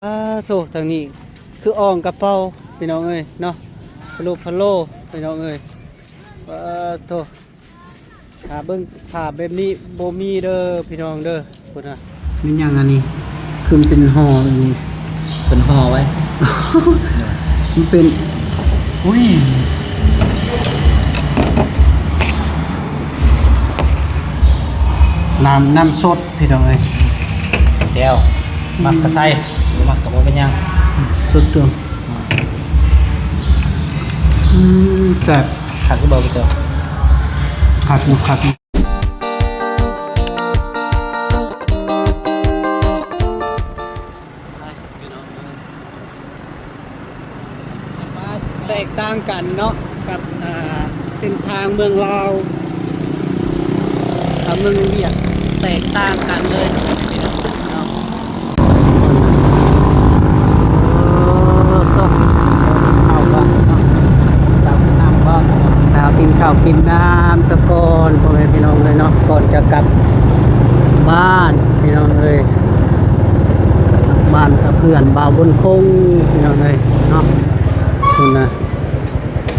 ອ້າໂທ້ ທາງນີ້ຄືອ່ອງກະເປົາພີ່ນ້ອງເອີຍເນາະ ພະໂລພະໂລພີ່ນ້ອງເອີຍ. ປາໂທ້ ຖ້າເບິ່ງພາບແບບນີ້ບໍ່ມີເດີພີ່ນ້ອງເດີ. ພຸ້ນນະ ແມ່ນຫຍັງອັນນີ້? ຄືມັນເປັນຫໍ່ແບບນີ້ ເພິ່ນຫໍ່ໄວ້ ມັນເປັນ ອຸ້ຍ ນ້ຳ ນ້ຳສົດພີ່ນ້ອງເອີຍ ແຈ່ວ ມັກກະໃສ່ ບໍ່ມັກກະບໍ່ເປັນຫຍັງ ສົດຕົວະ. ອືມ ແຊບ ຄັກຢູ່ບໍ່ພີ່ເຈົ້າ? ຄັກຢູ່ ຄັກຢູ່. ແຕກຕ່າງກັນເນາະ ກັບ ອ່າ ເສັ້ນທາງເມືອງລາວກັບເມືອງວຽດ ແຕກຕ່າງກັນເລີຍພີ່ນ້ອງເນາະ. ເອີ ເຂົ້າກ່ອນເນາະ ກິນເຂົ້າກິນນ້ຳສະກ່ອນ ພໍ່ແມ່ພີ່ນ້ອງເອີຍເນາະ ກ່ອນຈະກັບບ້ານພີ່ນ້ອງເອີຍ ບ້ານກັບເພື່ອນບ່າວບຸນຄົງພີ່ນ້ອງເອີຍເນາະ. ພຸ້ນນະ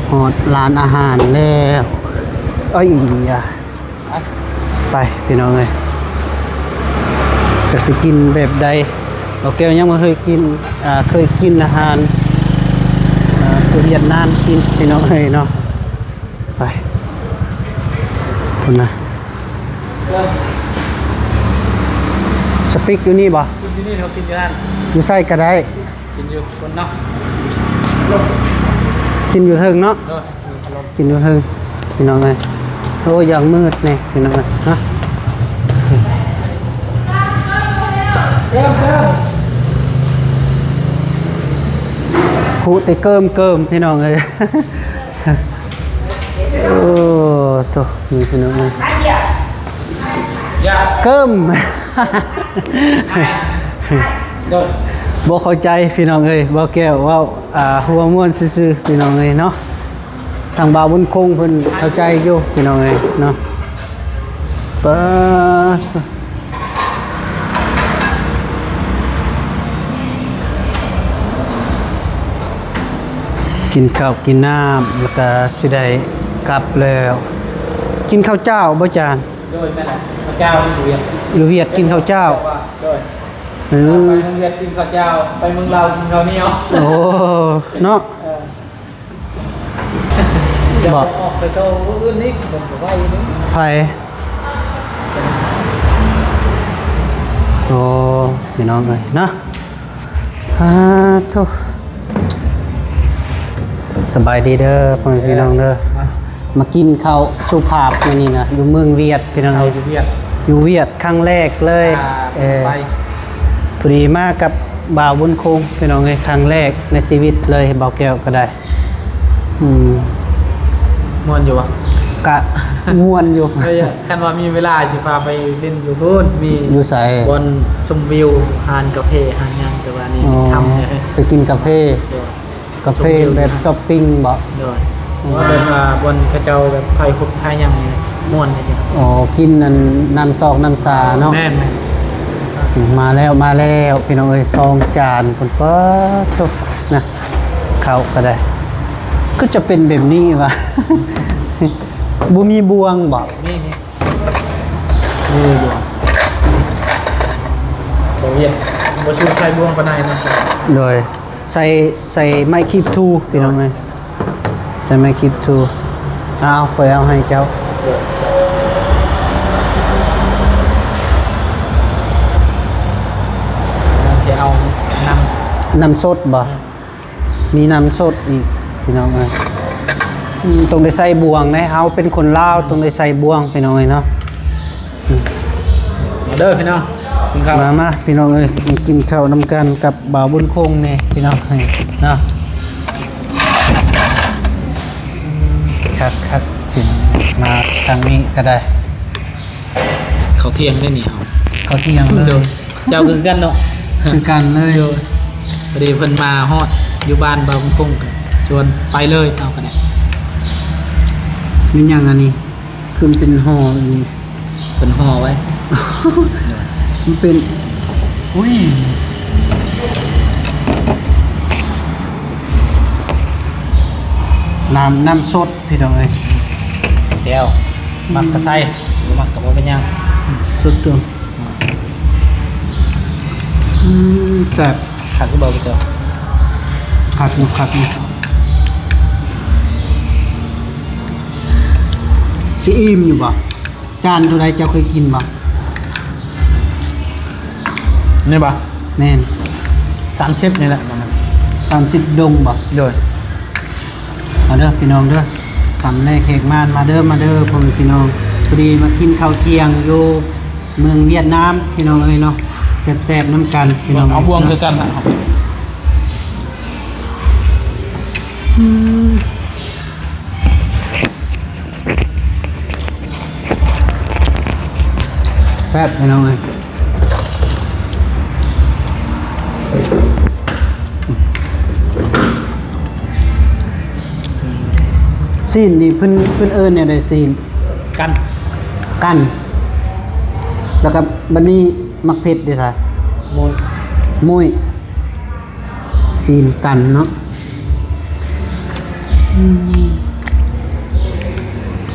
ຮອດຮ້ານອາຫານແລ້ວ ເອີຍ ໄປພີ່ນ້ອງເອີຍ ຈັກຊິກິນແບບໃດ? ບ່າວແກ້ວຍັງບໍ່ເຄີຍກິນ ອ່າ ເຄີຍກິນອາຫານ ອ່າ ຄົນຫວຽດນາມກິນພີ່ນ້ອງເອີຍເນາະ. ໄປ ພຸ້ນນະ ສະປິກຢູ່ນີ້ບໍ່? ກິນຢູ່ນີ້ ເຮົາກິນຢູ່ນັ້ນ ຢູ່ໃສກະໄດ້ ກິນຢູ່ພຸ້ນເນາະ ກິນຢູ່ເທິງເນາະ ໂດຍ ກິນຢູ່ເທິງພີ່ນ້ອງເອີຍ. ໂອ້ ຢ່າງມືດແນ່ພີ່ນ້ອງເອີຍ ຮະ ຜູແຕ່ເກີມໆ ພີ່ນ້ອງເອີຍ. ໂອ້ໂຕ ນີ້ພີ່ນ້ອງເອີຍ ເກີມ ບໍ່ເຂົ້າໃຈພີ່ນ້ອງເອີຍ ບ່າວແກ້ວເວົ້າ ອ່າ ຫົວມ່ວນຊື່ໆ ພີ່ນ້ອງເອີຍເນາະ. ທາງບ່າວບຸນຄົງເພິ່ນເຂົ້າໃຈຢູ່ພີ່ນ້ອງເອີຍເນາະ. ປາ ກິນເຂົ້າກິນນ້ຳ ແລ້ວກະຊິໄດ້ກັບແລ້ວ. ກິນເຂົ້າເຈົ້າບໍ່ຈານ? ໂດຍ ແມ່ນແຫຼະ ເຂົ້າເຈົ້າຢູ່ວຽດ ຢູ່ວຽດກິນເຂົ້າເຈົ້າ. ໂດຍ ເອີ ໄປເມືອງວຽດກິນເຂົ້າເຈົ້າ ໄປເມືອງລາວກິນເຂົ້າໜຽວ. ໂອ້ ເນາະ ເອີ ບໍ່ ອອກໄປໂຕຜູ້ອື່ນນີ້ ເພິ່ນກໍໄຫວຢູ່ນີ້. ໃຜ? ໂອ້ ພີ່ນ້ອງເອີຍເນາະ. ອາໂທ້ ສະບາຍດີເດີພໍ່ແມ່ພີ່ນ້ອງເດີ. ມາກິນເຂົ້າສຸພາບມື້ນີ້ນະ ຢູ່ເມືອງວຽດພີ່ນ້ອງເອີຍ ຢູ່ວຽດ ຢູ່ວຽດຄັ້ງແລກເລີຍ. ເອີ ພໍດີມາກັບບ່າວບຸນຄົງພີ່ນ້ອງເອີຍ ຄັ້ງແລກໃນຊີວິດເລີຍ ບ່າວແກ້ວກໍໄດ້. ອືມ ມ່ວນຢູ່ບໍ່? ກະມ່ວນຢູ່. ເອີ ຄັນວ່າມີເວລາຊິພາໄປຫຼິ້ນຢູ່ພຸ້ນ ມີຢູ່ໃສ? ບ່ອນຊົມວິວ ຮ້ານກາເຟ ຮ້ານຫຍັງ ແຕ່ວ່ານີ້ ອໍ ຄ່ຳເລີຍ ໄປກິນກາເຟ. ໂດຍ ກາເຟແບບຊັອບປິງບໍ? ໂດຍ ອໍ ວ່າແບບວ່າບ່ອນເຂົາເຈົ້າແບບຖ່າຍຮູບຖ່າຍຫຍັງນີ້ ມ່ວນເລີຍ. ອໍ ກິນອັນນ້ຳຊອກນ້ຳຊາເນາະ. ແມ່ນໆ ອືມ ມາແລ້ວ ມາແລ້ວ ພີ່ນ້ອງເອີຍ ສອງຈານພຸ້ນ. ປາໂທ້ ນະ ເຂົ້າກໍໄດ້ ຄືຈະເປັນແບບນີ້ຫວາ? ບໍ່ມີບ່ວງບໍ? ມີ ມີ ມີບ່ວງ. ໂຕວຽດບໍ່ສູ້ໃສ່ບ່ວງປານໃດເນາະ. ໂດຍ ໃສ່ ໃສ່ໄມ້ຄີບທູພີ່ນ້ອງເອີຍ ໃສ່ໄມ້ຄີບທູ. ເອົາ ຂ້ອຍເອົາໃຫ້ເຈົ້າ. ຊິເອົານ້ຳ ນ້ຳສົດບໍ? ອືມ ມີນ້ຳສົດອີກພີ່ນ້ອງເອີຍ. ອືມ ຕ້ອງໄດ້ໃສ່ບ່ວງເດ້ ເຮົາເປັນຄົນລາວຕ້ອງໄດ້ໃສ່ບ່ວງພີ່ນ້ອງເອີຍເນາະ. ອືມ ມາເດີພີ່ນ້ອງ ກິນເຂົ້າ ມາ ມາ ພີ່ນ້ອງເອີຍ ກິນເຂົ້ານຳກັນກັບບ່າວບຸນຄົງນີ້ພີ່ນ້ອງເອີຍເນາະ. ຄັກໆ ພີ່ນ້ອງ ມາທາງນີ້ກໍໄດ້. ເຂົ້າທ່ຽງໄດ້ນີ້ເຮົາ ເຂົ້າທ່ຽງເລີຍ. ໂດຍ ເຈົ້າຄືກັນເນາະ ຄືກັນເລີຍ. ໂດຍ ພໍດີເພິ່ນມາຮອດຢູ່ບ້ານບ່າວບຸນຄົງ ຊວນໄປເລີຍ ເອົາກໍໄດ້. ແມ່ນຫຍັງອັນນີ້? ຄືມັນເປັນຫໍ່ອັນນີ້ ເພິ່ນຫໍ່ໄວ້ ມັນເປັນ ອຸ້ຍ ນ້ຳ ນ້ຳສົດພີ່ນ້ອງເອີຍ ແຈ່ວ ມັກກະໃສ່ ບໍ່ມັກກະບໍ່ເປັນຫຍັງ ສົດຕົວ ອືມ ແຊບ ຄັກຢູ່ບໍ່ພີ່ເຈົ້າ? ຄັກຢູ່ ຄັກຢູ່ ຊິອີ່ມຢູ່ບໍ່? ຈານເທົ່າໃດ ເຈົ້າເຄີຍກິນບໍ່? ນີ້ບໍ່? ແມ່ນ ສາມສິບນີ້ແຫຼະ ສາມສິບດົງບໍ່? ໂດຍ ມາເດີພີ່ນ້ອງເດີ ຄຳແລກແຂກມານ ມາເດີ ມາເດີພໍ່ແມ່ພີ່ນ້ອງ ພໍດີມາກິນເຂົ້າທ່ຽງຢູ່ເມືອງຫວຽດນາມພີ່ນ້ອງເອີຍເນາະ ແຊບໆນຳກັນພີ່ນ້ອງ ເອົາບ່ວງຄືກັນນະ ອືມ. ແຊບພີ່ນ້ອງເອີຍ ຊີ້ນນີ້ເພິ່ນ ເພິ່ນເອີ້ນແນວໃດ? ຊີ້ນ ກັນ ກັນ ແລ້ວກໍບັດນີ້ໝາກເຜັດເດ້ຊະ? ໂມຍ ໂມຍ. ຊີ້ນກັນເນາະ ອືມ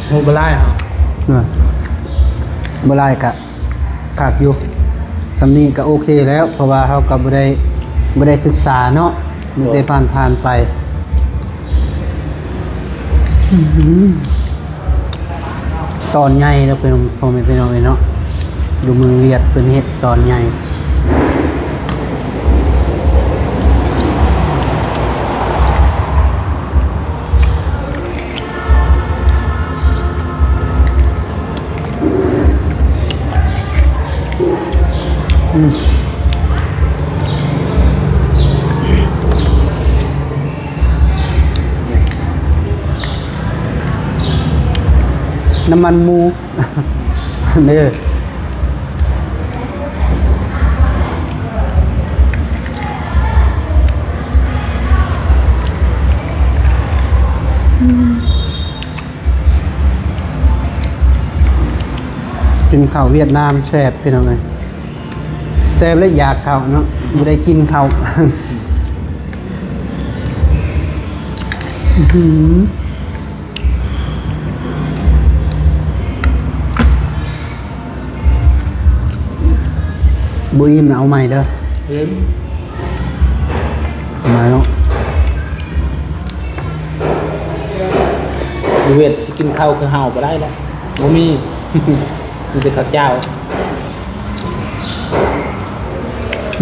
ໂອ້ ບໍ່ຫຼາຍ ເອີ ບໍ່ຫຼາຍກະຄັກຢູ່ ສ່ຳນີ້ກະໂອເຄແລ້ວ ເພາະວ່າເຮົາກະບໍ່ໄດ້ ບໍ່ໄດ້ສຶກສາເນາະ ມີແຕ່ຜ່ານໆໄປ ອືມ. ຕອນໃຫຍ່ເດີ ເປັນ ພໍ່ແມ່ພີ່ນ້ອງເອີຍເນາະ ຢູ່ເມືອງຫວຽດເພິ່ນເຮັດຕອນໃຫຍ່ ອືມ. ນ້ຳມັນໝູ ເດີ ກິນເຂົ້າຫວຽດນາມແຊບ ພີ່ນ້ອງເອີຍ. ແຊບແລ້ວຢາກເຂົ້າເນາະ ບໍ່ໄດ້ກິນເຂົ້າ ອືຫື ບໍ່ອີ່ມເອົາໃໝ່ເດີ ອີ່ມ ເອົາໃໝ່ເນາະ ຢູ່ຫວຽດຊິກິນເຂົ້າຄືເຮົາບໍ່ໄດ້ແລ້ວ ບໍ່ມີ ມີແຕ່ເຂົ້າເຈົ້າ.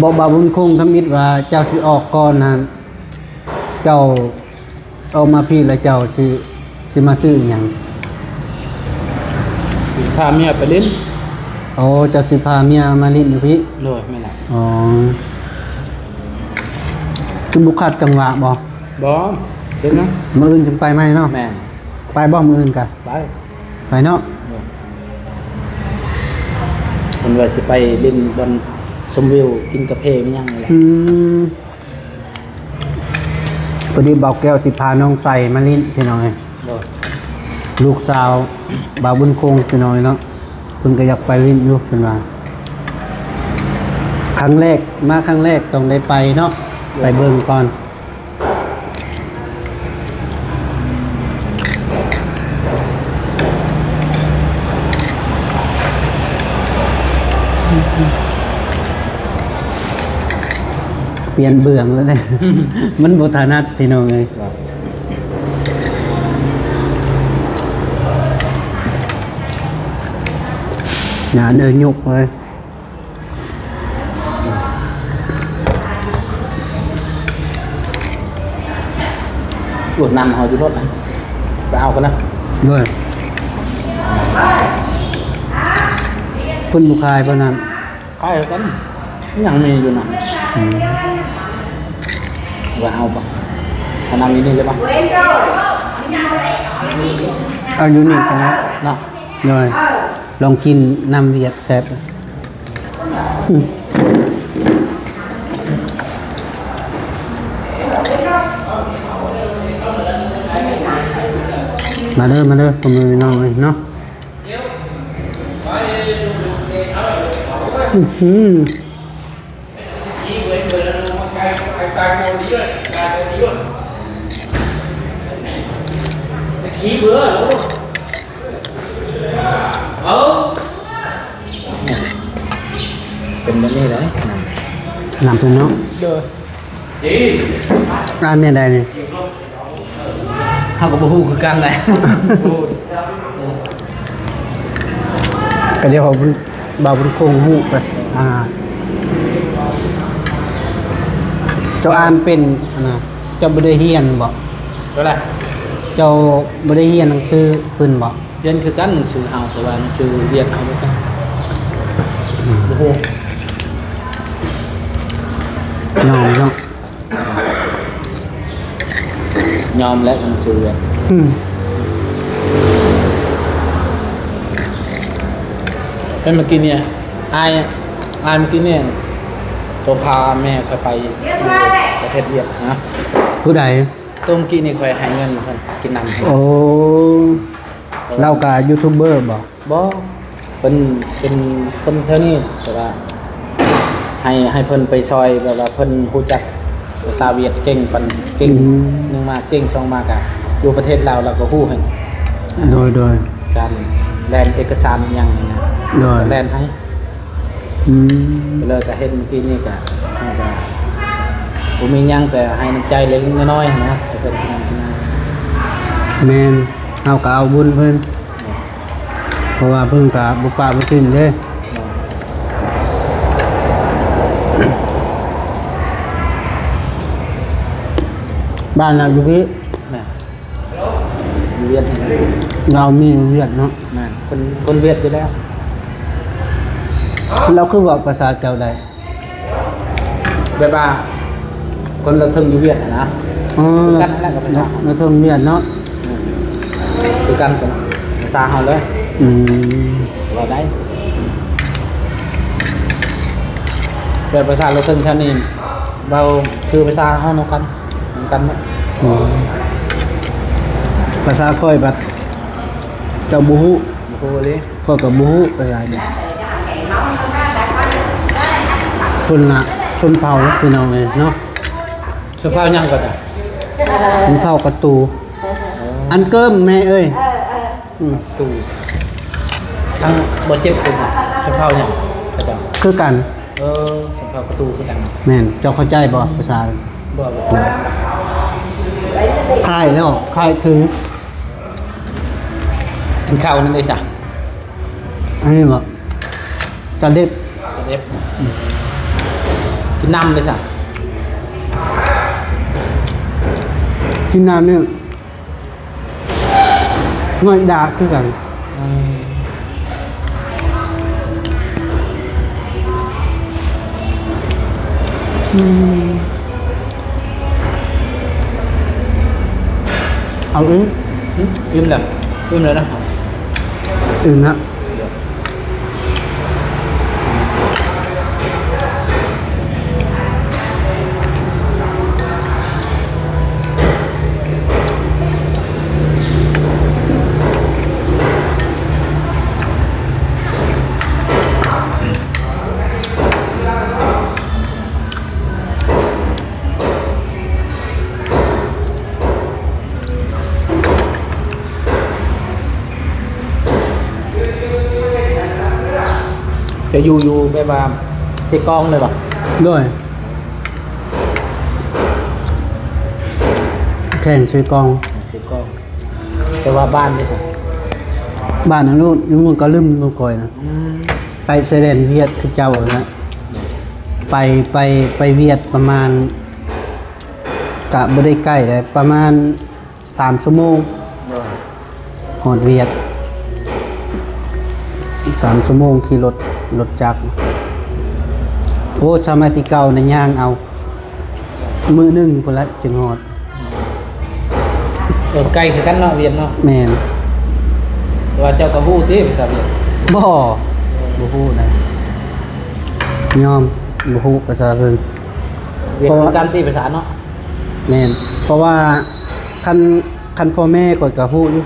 ບອກບ່າວບຸນຄົງທຳອິດວ່າເຈົ້າຊິອອກກ່ອນຫັ້ນ ເຈົ້າອອກມາພີ້ແລ້ວເຈົ້າຊິ ຊິມາຊື້ອີ່ຫຍັງ? ພາເມຍໄປຫຼິ້ນ. ໂອ້ ເຈົ້າຊິພາເມຍມາຫຼິ້ນຢູ່ພີ້? ໂດຍ ແມ່ນແຫຼະ. ອໍ ຄືບໍ່ຂັດຈັງຫວະບໍ? ບໍ່ ເປັນຫຍັງ? ມື້ອື່ນຈຶ່ງໄປໃໝ່ເນາະ? ແມ່ນ. ໄປບໍມື້ອື່ນກະ? ໄປ. ໄປເນາະ ເພິ່ນວ່າຊິໄປຫຼິ້ນບ່ອນຊົມວິວ ກິນກາເຟ ມີຫຍັງນີ້ແຫຼະ. ອືມ ພໍດີບ່າວແກ້ວຊິພານ້ອງໃສມາຫຼິ້ນ ພີ່ນ້ອງເອີຍ. ໂດຍ ລູກສາວບ່າວບຸນຄົງ ພີ່ນ້ອງເອີຍເນາະ ເພິ່ນກໍຢາກໄປຫຼິ້ນຢູ່ ເພິ່ນວ່າ ຄັ້ງແລກ ມາຄັ້ງແລກຕ້ອງໄດ້ໄປເນາະ. ໂດຍ ໄປເບິ່ງກ່ອນ. ປ່ຽນເບື້ອງແລ້ວເດ້ ມັນບໍ່ຖະໜັດ ພີ່ນ້ອງເອີຍ. ຢ່າເດີ ຍົກເລີຍ. ໂອ້ ນ້ຳເຮົາຢູ່ລົດນະ ໄປເອົາກັນນະ. ໂດຍ ເພິ່ນບໍ່ຂາຍບໍ່ນ້ຳ? ຂາຍຄືກັນ ຍັງມີຢູ່ນະ. ອືມ ວ່າເອົາບໍ່? ເອົານ້ຳຢູ່ນີ້ເລີຍບໍ່? ເອົາຢູ່ນີ້ກໍໄດ້ເນາະ. ໂດຍ ລອງກິນນ້ຳຫວຽດແຊບ. ມາເດີ ມາເດີ ພໍ່ແມ່ພີ່ນ້ອງເອີຍເນາະ. ອືຫື. ເອົາ ເປັນແບບນີ້ເດ້ ນ້ຳ ນ້ຳເພິ່ນເນາະ. ໂດຍ ອ່ານແນວໃດນີ້? ເຮົາກໍບໍ່ຮູ້ຄືກັນແຫຼະ. ກໍດຽວເຮົາ ບ່າວບຸນຄົງຮູ້ພາສາ ອ່າ ເຈົ້າອ່ານເປັນຫັ້ນນະ ເຈົ້າບໍ່ໄດ້ຮຽນບໍ? ໂຕໃດ? ເຈົ້າບໍ່ໄດ້ຮຽນໜັງສືເພິ່ນບໍ? ຮຽນຄືກັນໜັງສືເຮົາ ແຕ່ວ່າໜັງສືຫວຽດເຮົາບໍ່ຈັກ ອືມ ບໍ່ຮູ້ ຍອມເນາະ. ຍອມແຫຼະ ຄັນຄື ອືມ ເປັນເມື່ອກີ້ນີ້ ອ້າຍ ອ້າຍເມື່ອກີ້ນີ້ ໂທພາແມ່ຂ້ອຍໄປຢູ່ປະເທດຫວຽດນະ. ຜູ້ໃດ? ໂຕເມື່ອກີ້ນີ້ຂ້ອຍໃຫ້ເງິນເພິ່ນກິນນ້ຳ. ໂອ້ ລາວກະຢູທູບເບີບໍ? ບໍ່ ເພິ່ນເປັນຄົນແຖວນີ້ ແຕ່ວ່າໃຫ້ ໃຫ້ເພິ່ນໄປຊ່ອຍ ແບບວ່າເພິ່ນຮູ້ຈັກພາສາຫວຽດເກັ່ງປານເກັ່ງ. ອືມ ໜຶ່ງມາເກັ່ງ ສອງມາກະຢູ່ປະເທດລາວ ລາວກໍຮູ້ຫັ້ນ. ໂດຍ ໂດຍ ການແລ່ນເອກະສານອີ່ຫຍັງນີ້ນະ. ໂດຍ ແລ່ນໃຫ້. ອືມ ກໍເລີຍກະເຮັດມື້ກີ້ນີ້ກະ ເຮົາກະບໍ່ມີຫຍັງ ແຕ່ໃຫ້ນ້ຳໃຈເລັກໆນ້ອຍໆນະ ໃຫ້ເພິ່ນກິນນ້ຳກິນນ້ຳ. ແມ່ນ ເຮົາກະເອົາບຸນເພິ່ນ ເພາະວ່າເພິ່ນກະບໍ່ປະບໍ່ຖິ້ມເດ້. ບ້ານລາວຢູ່ພີ້. ແມ່ນ ຢູ່ຫວຽດນີ້ແຫຼະ. ລາວມີຫວຽດເນາະ. ແມ່ນ ຄົນ ຄົນຫວຽດຢູ່ແລ້ວ. ລາວຄືເວົ້າພາສາເຈົ້າໄດ້? ແບບວ່າຄົນລະເທິງຢູ່ຫວຽດຫັ້ນນະ. ອໍ ຄືກັນຫັ້ນແຫຼະກັບພາສາເຮົາ ລະເທິງຫວຽດເນາະ. ອືມ ຄືກັນກັບພາສາເຮົາເລີຍ. ອືມ ເວົ້າໄດ້ ແບບພາສາລະເທິງຊັ້ນນີ້ ເວົ້າຄືພາສາເຮົານຳກັນ ນຳກັນເນາະ. ອໍ ພາສາຂ້ອຍບັດເຈົ້າບໍ່ຮູ້? ບໍ່ຮູ້ເລີຍ. ຂ້ອຍກໍບໍ່ຮູ້ຄືກັນ. ຄົນລະຊົນເຜົ່າພີ່ນ້ອງເອີຍເນາະ. ຊົນເຜົ່າຫຍັງກໍໄດ້? ຊົນເຜົ່າກະຕູ. ອໍ ອັນເກີມແມ່ເອີຍ. ເອີ ເອີ ອືມ ກະຕູ ທັງບໍ່ເຈັບເປັນ ຊົນເຜົ່າຫຍັງເຂົາເຈົ້າ? ຄືກັນ. ເອີ ຊົນເຜົ່າກະຕູຄືກັນ. ແມ່ນ ເຈົ້າເຂົ້າໃຈບໍ່ ພາສາ? ບໍ່ ບໍ່ ຄ້າຍແລ້ວ ຄ້າຍຄື ກິນເຂົ້ານັ້ນເດ້ຊະ. ອັນນີ້ບໍ? ກະດິບ ກະດິບ. ອືມ ກິນນ້ຳເດ້ຊະ? ກິນນ້ຳນີ້ ນ້ອຍດາກຄືກັນ. ອືມ ອືມ ເອົາອີກ. ອືມ ອີ່ມແລ້ວ ອີ່ມແລ້ວນະ. ອືມນະ. ຈະຢູ່ ຢູ່ແບບວ່າເຊກອງເລີຍບໍ່? ໂດຍ ແຂວງເຊກອງ. ເຊກອງ ແຕ່ວ່າບ້ານເດ້? ບ້ານຫັ້ນໂລດ ຢູ່ເມືອງກະລຶມ ເມືອງກອຍນະ. ອືມ ໃກ້ຊາຍແດນຫວຽດຄືເຈົ້າຫັ້ນນະ. ໄປ ໄປ ໄປຫວຽດປະມານ ກະບໍ່ໄດ້ໃກ້ໃດ ປະມານ ສາມຊົ່ວໂມງ. ໂດຍ ຮອດຫວຽດ ສາມຊົ່ວໂມງຂີ່ລົດ ລົດຈັກ. ໂອ້ ສະໄໝແຕ່ເກົ່ານະ ຍ່າງເອົາ ມື້ໜຶ່ງພຸ້ນລະຈຶ່ງຮອດ. ເອີ ໃກ້ຄືກັນເນາະ ຫວຽດເນາະ. ແມ່ນ. ແຕ່ວ່າເຈົ້າກໍຮູ້ຕິພາສາຫວຽດ? ບໍ່ ບໍ່ຮູ້ນະ ຍອມ ບໍ່ຮູ້ພາສາເພິ່ນ. ຫວຽດຄືກັນຕິພາສາເນາະ? ແມ່ນ ເພາະວ່າຄັນ ຄັນພໍ່ແມ່ຂ້ອຍກໍຮູ້ຢູ່.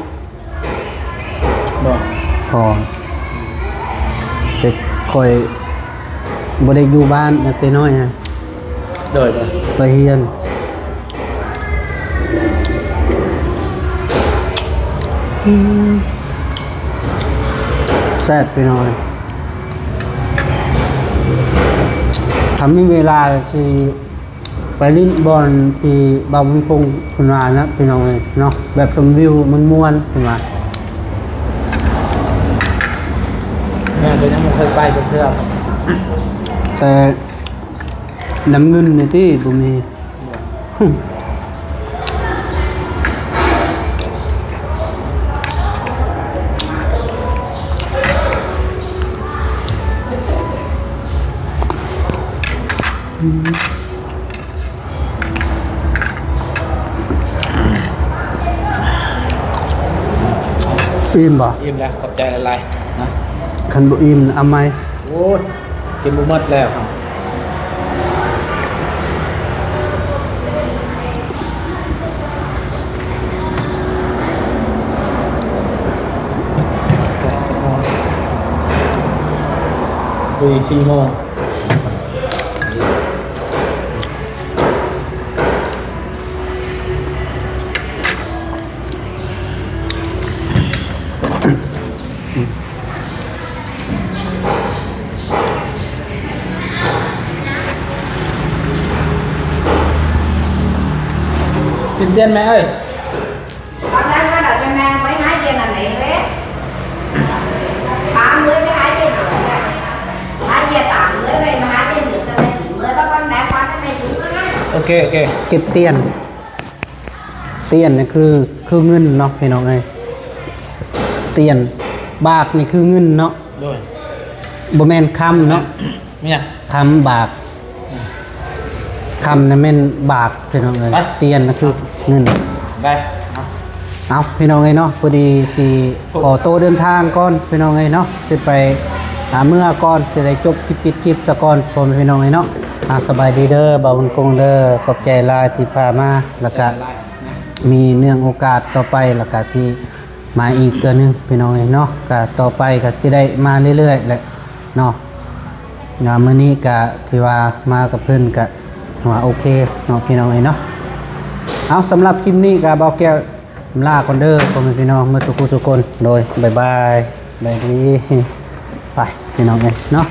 ບໍ່ ພໍ ແຕ່ຂ້ອຍບໍ່ໄດ້ຢູ່ບ້ານຕັ້ງແຕ່ນ້ອຍຫັ້ນ. ໂດຍ ໂດຍ ໄປຮຽນ. ອືມ ແຊບພີ່ນ້ອງເອີຍ. ຖ້າມີເວລາຊິໄປຫຼິ້ນບ່ອນທີ່ບ່າວບຸນຄົງເພິ່ນວ່ານະ ພີ່ນ້ອງເອີຍເນາະ, ແບບຊົມວິວມ່ວນໆ ເພິ່ນວ່າ. ແມ່ນ ກໍຍັງບໍ່ເຄີຍໄປຈັກເທື່ອ ແຕ່ນຳເງິນນີ້ຕິບໍ່ມີ. ອີ່ມບໍ່? ອີ່ມແລ້ວ ຂອບໃຈຫຼາຍໆນະ. ຄັນບໍ່ອີ່ມເອົາໃໝ່. ໂອ້ຍ ກິນບໍ່ໝົດແລ້ວ. ເຮີ້ຍ ສີ່ໂມງ. ເປັນເດືອນແມ່ເອີຍ. ຕອນແລກວ່າດອກຈະແມ່ໄປຫາເຈນອັນໃດເວີຍ ຖາມເລີຍໄປຫາເຈນ ຫາເຈຕາມເລີຍ ໄປມາຫາເຈນ ເລີຍວ່າຕອນແລກວ່າຈະແມ່ສູງນັ້ນ. ໂອເຄ ໂອເຄ ເກັບຕຽນ. ຕຽນນີ້ຄື ຄືເງິນເນາະ ພີ່ນ້ອງເອີຍ. ຕຽນ ບາດນີ້ຄືເງິນເນາະ. ໂດຍ ບໍ່ແມ່ນຄຳເນາະ. ແມ່ນຫຍັງ? ຄຳບາດ. ອືມ ຄຳນະແມ່ນບາດ ພີ່ນ້ອງເອີຍ. ໄປ ຕຽນນະຄືເງິນ. ໄປ ເອົາ ເອົາ ພີ່ນ້ອງເອີຍເນາະ, ພໍດີຊິຂໍໂຕເດີນທາງກ່ອນ ພີ່ນ້ອງເອີຍເນາະ, ຊິໄປຫາເມືອກ່ອນ, ຊິໄດ້ຈົບຄລິບ ປິດຄລິບສາກ່ອນ ພໍ່ແມ່ພີ່ນ້ອງເອີຍເນາະ. ອ່າ ສະບາຍດີເດີ ບ່າວບຸນຄົງເດີ, ຂອບໃຈຫຼາຍທີ່ພາມາ ແລ້ວກະມີເນື່ອງໂອກາດຕໍ່ໄປ ແລ້ວກະຊິ ມາອີກເທື່ອໜຶ່ງ ພີ່ນ້ອງເອີຍເນາະ. ກະຕໍ່ໄປກະຊິໄດ້ມາເລື້ອຍໆແຫຼະເນາະ. ອ່າ ມື້ນີ້ກະຖືວ່າມາກັບເພິ່ນກະວ່າໂອເຄເນາະ ພີ່ນ້ອງເອີຍເນາະ. ເອົາ ສຳລັບຄລິບນີ້ກະບ່າວແກ້ວລາກ່ອນເດີ ພໍ່ແມ່ພີ່ນ້ອງໝົດສູ່ຜູ້ສູ່ຄົນ. ໂດຍ ບາຍບາຍ ບາຍດີ ໄປ ພີ່ນ້ອງເອີຍເນາະ.